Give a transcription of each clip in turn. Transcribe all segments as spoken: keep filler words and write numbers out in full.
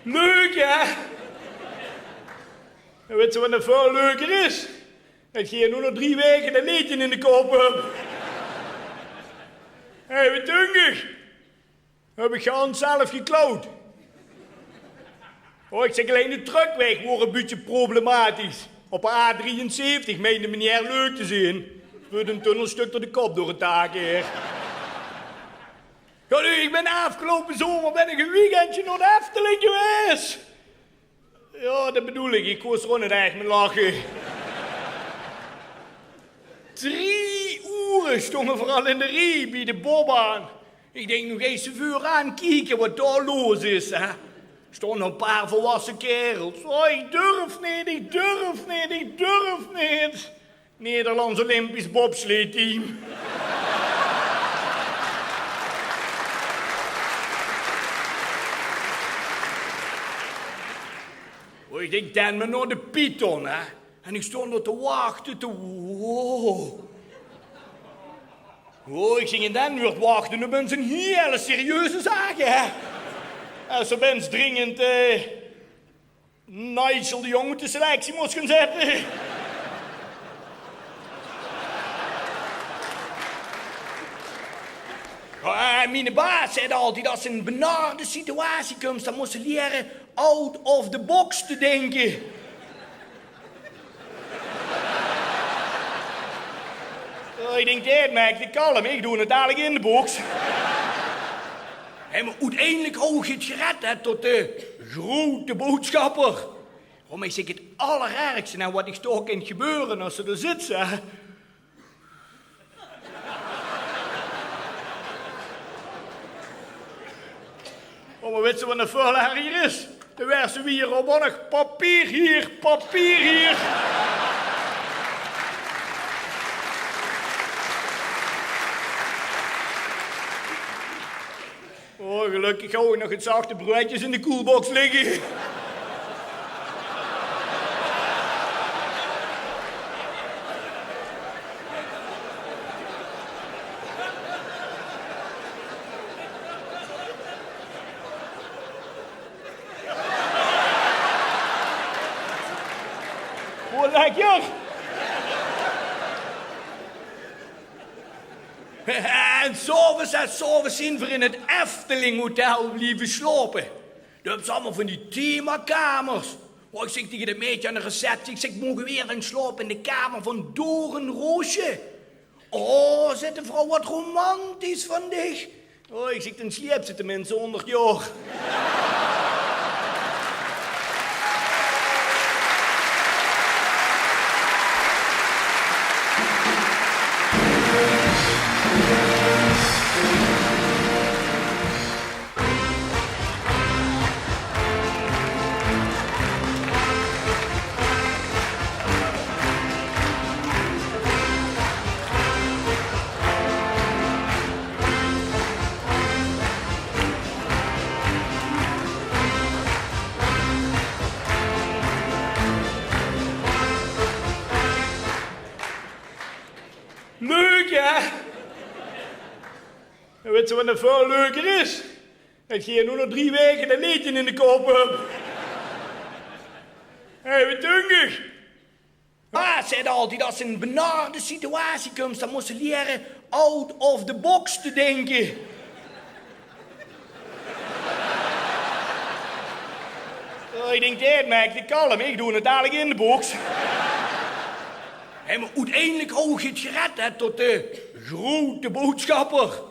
Leuk, hè? En wèt ze wat nog väöl leuker is? Det geer noe nog drie waeke det leedje in de kop höb. Hé, wat dunk ich? Höb ich gans zelf geklaud. Oh, ich zèk allein, de trökweg woor e bietje problematisch. Op de A drieënzeventig meinde meneer leuk te zeen. Veur 'n tunnelstök door de kop door 't dak haer. Jao, noe, ich bön aafgeloupe zomer bön ich e weekendje nao de Efteling gewaes. Jao, det bedoel ich. Ich kós d'r ouch neet ech mit lache. Drie oere stónge v'r al in de rie bie de bobbaan. Ich dink, noe geis se veuraan kieke wat dao los is, hè. Stónge e paar volwasse kaerels. Oh, ich durf neet, ich durf neet, ich durf neet. Nederlands Olympisch bobsleeteam. Oh, ich dink, dan mer nao de Python, hè. En ich stóng dao te wachte, te, wow. Oh, ich zèk, en dan wuuert wachte op ins 'n hiel serieuze zaak, hè. Es se op ins dringend, eh, Nigel de Jong oet de selectie mós gaon zètte. Jao, eh, miene baas zaet altied: es se in 'n benarde situatie kums, dan mós se liere out of the box te dinke. Oh, ich dink, det maak ich kalm. Ich doon 't dalik in de box. Hè, mer oeteindelik haw ich 't gered, hè, tot de groete boodschapper. Jao, mer ich zèk, 't allerergste, hè, wat dich toch kan gebeure es se dao zits, hè. Oh, mer wèts se wat nog väöl erger is? Dan waers se weer op nog papier hier, papier hier. Oh, gelökkig haw ich nog get zachte breudjes in de koelbox ligke. Oh, lekker! En 's aoves, en 's aoves zeen v'r in 't Efteling Hotel blieve slaope. Dao höbbe ze allemaol van die themakamers. Oh, ich zèk taenge det maedje aan de receptie, ich zèk: "Moge v'r hie dan slaope, in de kamer van Doornroosje?" "Oh," zaet de vrouw, "wat romantisch van dich." Oh, ich zèk, dan sjliepe ze tenminste hónderd jaor. Leuk, hè? En wèt ze wat nog väöl leuker is? Det geer noe nog drie waeke det leedje in de kop höb. Hé, wat dunk ich? Baas zaet altied: es se in 'n benarde situatie kums, dan mós se liere out of the box te dinke. Oh, ich dink, det maak ich kalm. Ich doon 't dalik in de box. Hè, mer oeteindelik haw ich 't gered, hè, tot de groete boodschapper.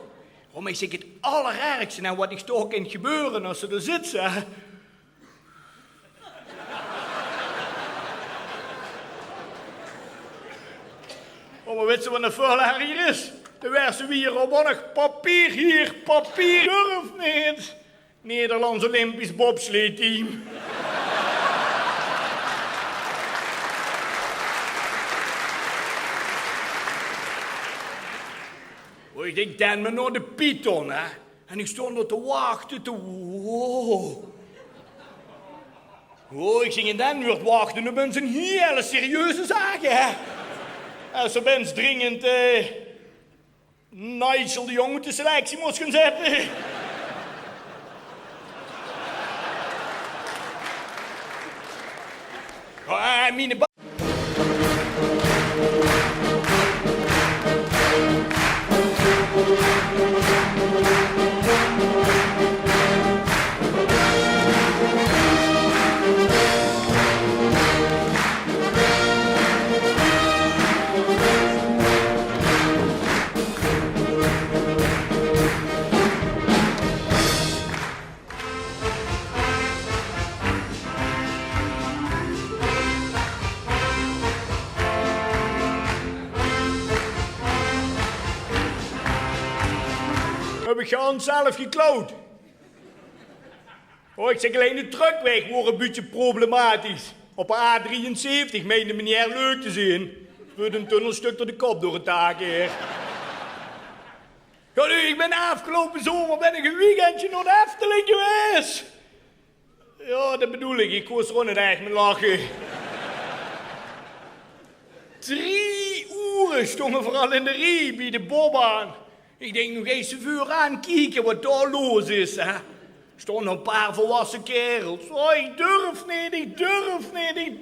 Jao, mer ich zèk, 't allerergste, hè, wat dich toch kan gebeure es se dao zits, hè. Oh, mer wèts se wat nog väöl erger is? Dan waers se weer op nog papier hier, papier. Durf neet. Nederlands Olympisch bobsleeteam. Oh, ich dink, dan mer nao de Python, hè. En ich stóng dao te wachte, te, wow. Oh, ich zèk, en dan wuuert wachte op ins 'n hiel serieuze zaak, hè. Es se op ins dringend, eh, Nigel de Jong oet de selectie mós gaon zètte. Ah, miene ba- Höb ich gans zelf geklauwd. Oh, ich zèk allein, de trökweg woor e bietje problematisch. Op de A drieënzeventig meinde meneer leuk te zeen. Veer 'm tunnelstök door de kop door 't dak, hè. Jao, noe, ich bön aafgeloupe zomer bön ich e weekendje nao de Efteling gewaes. Jao, det bedoel ich. Ich kós d'r ouch neet ech mit lache. Drie oere stónge veer al in de rie bie de bobbaan. Ich dink, noe geis se veuraan kieke waat dao loos is, hè. Stónge e paar volwasse kaerels. Oh, ich durf neet, ich durf neet, ich